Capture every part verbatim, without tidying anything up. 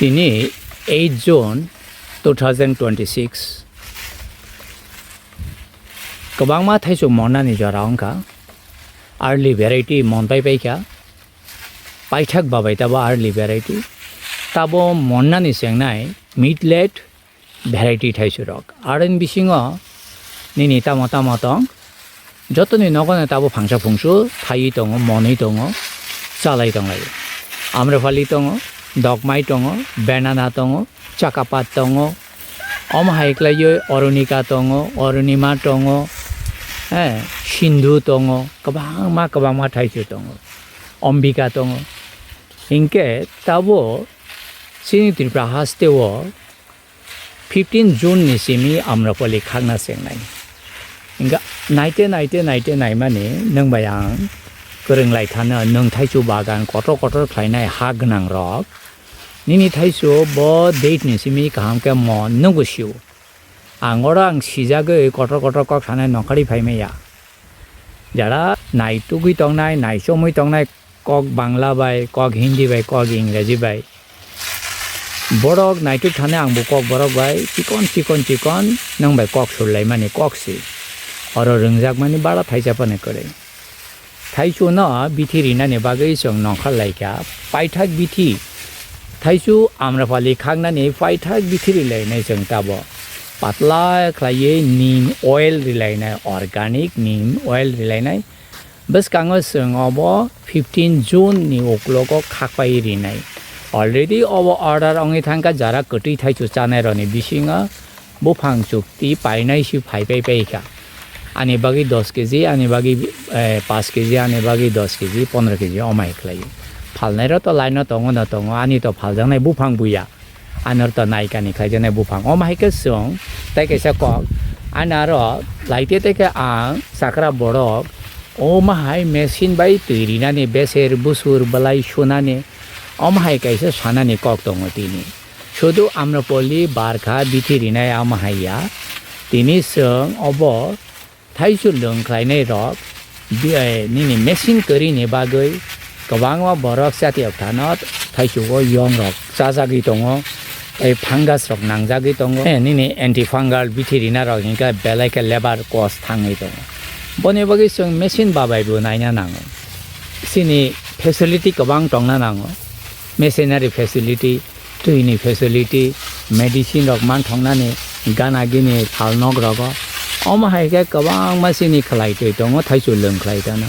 Tini eight June two thousand twenty-six. Kwbangma thaichuk monnani jora wngkha. Early variety mon pai paikha. Paithak babai tabo early variety. Tabo monnani chengnai mid late variety thaichurok. Aroni bisingo nini tamo tamo tong, jotoni nogono tabo phangsa phungsu thaiwi tongo, monwi tongo, chalai tonglai. Amrapali tongo, dokmai tongo, banana tongo, chakapat tongo, omo hai khlaiwi oronika tongo, oronima tongo, eh, sindhu tongo, kwbangma kwbangma thaichu tongo, ombika tongo. Hinkhe tabo chini Tripura hasteo fifteen June ni simi Amrapali khakna chengnai. Hinkhe naite naite naite naimani nwng bai ang kwrwng lai thano, nwng thaichu bagan kotor kotor khlainai ha gwnang rok. Nini thaichu bo date ni simi kaham khe mo nugo sio. Ang oro ang sijagwi kotor kotor kok sanai nongkhorwi phai maya. Jara nai tugwi tongnai, nai chomwi tongnai, kok Bangla bai, kok Hindi bai, kok Ingreji bai. Borok naituk thani ang bo kok borok bai chikon chikon chikon nwng bai kok surlaimani kok si. Oro rwngjakmani bara thaisa phano kwrwi. Thaichuno bithi rinani bagwi chwng nongkhor laikha. Paithak bithi. Thaichu Amrapali khaknani paithak bithi rilainai chwng tabo. Patla khlaiwi neem oil rilainai, organic neem oil rilainai. Bwskango chwng obo fifteen June ni uklogo khakpai rinai. Already obo order wngwi thangkha jara kwtwi thaichu chanairokni bisingo buphang chukti painai si phaipai paikha. Ani bagwi dos keji, ani bagwi, eh, paanch keji, ani bagwi dos keji, pondro keji omai khlai. Phalnairok to line o tongo no tongo, ani to phaljaknai buphang buya. Ani oro to naikani khlaijaknai buphang. Omo hai khe chwng tei kaisa kok. Ani aro laite tei khe ang chakra borok omo hai machine bai twi rinani beser busur belai sunani omo hai kaisa sanani kok tongo tini. Sudu Amrapali barkha bithi rinai omo hai ya. Tini chwng obo thaichu lwng khlainai rok, bi-, eh, nini machine kwrwini bagwi kwbangma borok chati okthano thaichugo yong rok chajagwi tongo, tei fungus rok nangjagwi tongo. Eh, nini anti fungal bithi rina rok hinkhe belai khe labour cost thangwi tongo. Boni bagwi chwng machine babai bo naina nango. Chini facility kwbang tongna nango, machinery facility, twini facility, medicine rok manthoknani gana gini phalnok rogo. Omo hai khe kwbangma chini khlai twi tongo, thaichu lwng khlai tano.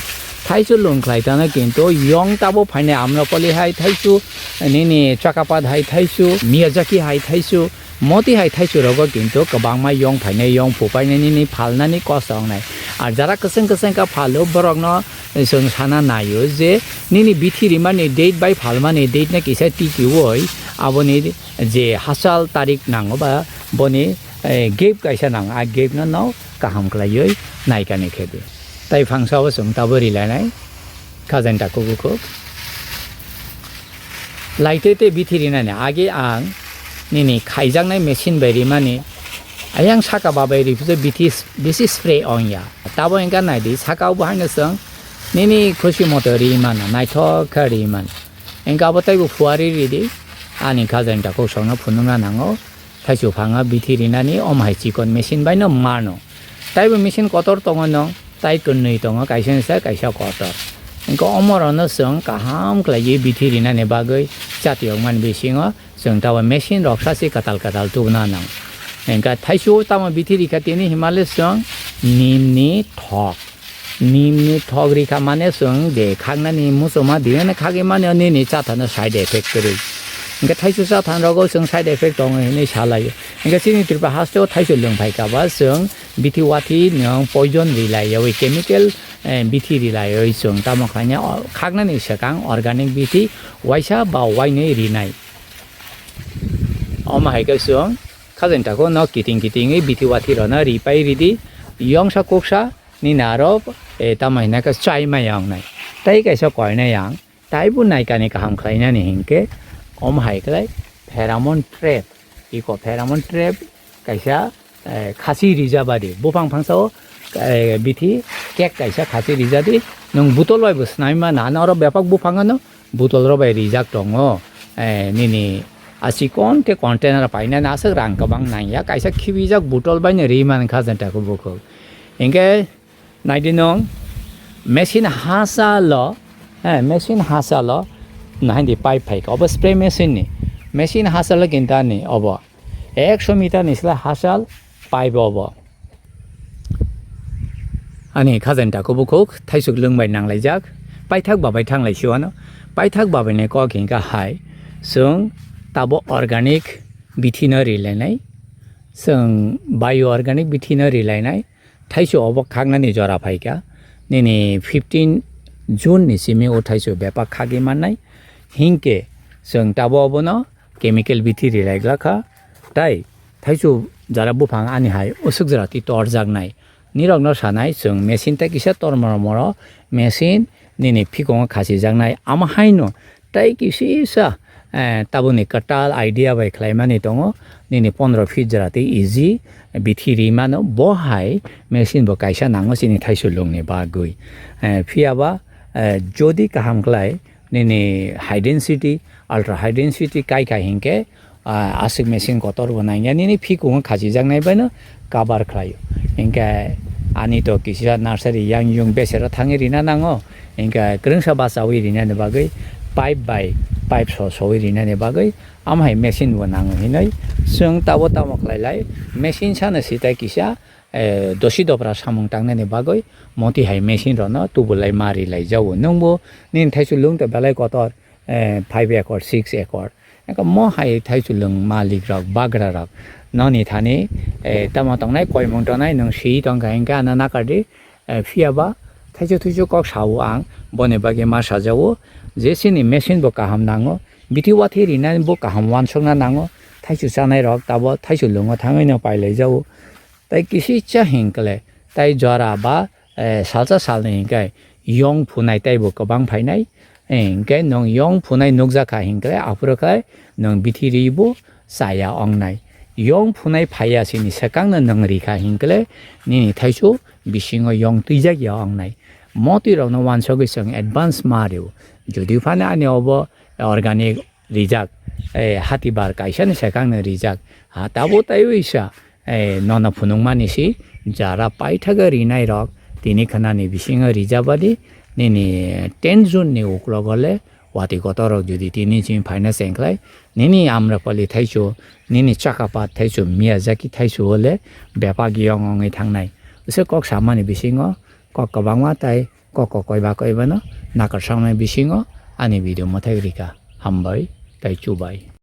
Thaichu lwng khlai tano kintu yong tabo phainai Amrapali hai thaichu, nini Chakapat hai thaichu, Miyazaki hai thaichu, moti hai thaichu rogo kintu kwbangma yong phainai, yong phupainai nini phalnani kosto wngnai. Ar jara kwchwng kwchwng khe phalo borokno chwng sana naio je nini bithi rimani date bai phalmani date no kisa tikiui aboni je hachal tarik nango ba boni, eh, gap kaisa nango, a gap no no kaham khlaiwi naikani khe di. Tai phangsa o chwng tabo rilainai khajain takhuk bukhuk. Laite tei bithi rinani age ang nini khaijaknai machine bai rimani ayang saka babai riphujo bithi bisi spray ongya. Tabo engka naidi saka o bo haino chwng nini khusi moto ri mano, naithok khe ri mano. Engka abo teibo phuarwi ridi, ani khajain takhuk songno phunukna nango. Thaichu phanga bithi rinani omo hai chikon machine bai no mano. Taibo machine kotor tongo no, tai kwnwi tongo, kaisa ni sa kaisa kotor. Engka omo rok no chwng kaham khlaiwi bithi rinani bagwi chati yokmani bisingo chwng tabo machine rok sa se kwtal kwtal tubuna nang. Engka thaichu tamo bithi rikha tini himale chwng nim ni thok. Nim ni thok rikha mane chwng je khaknani muchungma dinani khagwi mani nini chathano side effect kwrwi. Hinkhe thaichu chathani rogo chwng side effect tongo hinwi salaio. Hinkhe chini Tripura hasteo thaichu lwng phaikha ba chwng bithi wathi nwng poison rilaiyawi chemical, eh, bithi rilaiyawi chwng tamo khlaina o-, khaknani swkang organic bithi waisa ba wainwi rinai. Omo hai khe chwng khajain takhuk no kiting kitingwi bithi wathi rwna ripai ridi yongsa kuksa. Nini aro, eh, tamo hina khe chai maya wngnai. Tai kaisa koinai ang, taibo naikani kaham khlainani hinkhe, omo hai khlai pheromone trap, iko pheromone trap kaisa, eh, khasi rijabadi. Buphang phangsao, eh, bithi cake kaisa khasi rijadi. Nwng botol bai bo swnamwi mano, ano oro bepak buphang ano botol rok bai rijak tongo, eh, nini Achikon khe container painani aswk rang kwbang nangya, kaisa khibijak bottle baino ri mankha jenta khe bukhuk. Hinkhe naidi nwng machine hachalo, eh, machine hachalo naidi pipe phaikha, obo spray machine ni, machine hachalo kinta ni obo. Ekso meter ni sle hachal pipe obo. Ani khajan tako bukhuk thaisuk lwng bai nanglaijak, paithak babai thanglai siwano. Paithak babai ni kok hinkha hai, chwng tabo organic bithi no rilainai, chwng bio organic bithi no rilainai. Thaisu obo khaknani jora phaikha, nini fifteen June ni simi o thaisu bebak khagwi mannai. Hinkhe chwng tabo obono chemical bithi rilaiglakha. Tai thaisu jara buphang ani hai usuk jora twi torjaknai. Nirokno sanai chwng machine tai kisa tormoro moro machine nini phikongo khasijaknai. Amo haino tai kisisa, eh, tabukni kwtal idea bai khlaimani tongo, nini pondro feet jora tei easy bithi ri mano, bo hai machine bo kaisa nango chini thaisu lwngni bagwi. Eh, phiyaba, eh, jodi kaham khlai nini high density, ultra high density kai kha hinkhe, ah, aswk machine kotor bo nangya, nini phikungo khasijaknai baino cover khlaio. Hinkhe ani to kisa nursery yang yung besero thangwi rina nango, hinkhe kwrwngsa bachawi rinani bagwi pipe bai pipe so sowi rinani bagwi amo hai machine bo nango hinwi chwng tabo tamo khlai lai machine sano sitai kisa, eh, dosi dopra samung tangnani bagwi moti hai machine rokno tubulai ma rilai jago. Nwngbo nini thaisu lwng to belai kotor, eh, five acre, six acre. Eko mo hai thaichulwng malik rok, bagra rok. Noni thani, eh, tamo tongnai, koimung tongnai, nwng swi tongkha hinkhe ano nakardi, eh, phiyaba thaichu thuichu kok sao ang, boni bagwi ma sajao, je chini machine bo kaham nango, bithi wathi rinani bo kaham wansokna nango, thaichu chanai rok tabo thaichulwngo thangwi no pailai jao. Tai kisicha hinkle, tai jora ba, eh, salsa salni hinkhe yong phunai taibo kwbang phainai. Eh, hinkhe nwng yong phunai nukjakha hinkle, aphuru khe nwng bithi ribo chaya ongnai. Yong phunai phaiya sini swkangno nwng rikha hinkle, nini thaichu bisingo yong twijak ya ongnai. Motwi rokno wansogwi chwng advance ma rw. Jodi phano ani obo organic rijak, eh, hati bar kaisani swkangno rijak. Ha, tabo taiwi sa, eh, nono phunukmani si, jara paithago rinai rok, tini khwnani bisingo rijabadi, nini ten June ni uklogo le, watwi kotor rok jodi tini chini phaina chengkhlai, nini Amrapali thaichu, nini Chakapat thaichu, Miyazaki thaichu le, bebak yong wngwi thangnai. Bwswk kok samani bisingo, kok kwbangma tai, kok kok koiba koibano, nakarsamani bisingo, ani video mwthai rikha. Hambai, tai chubai.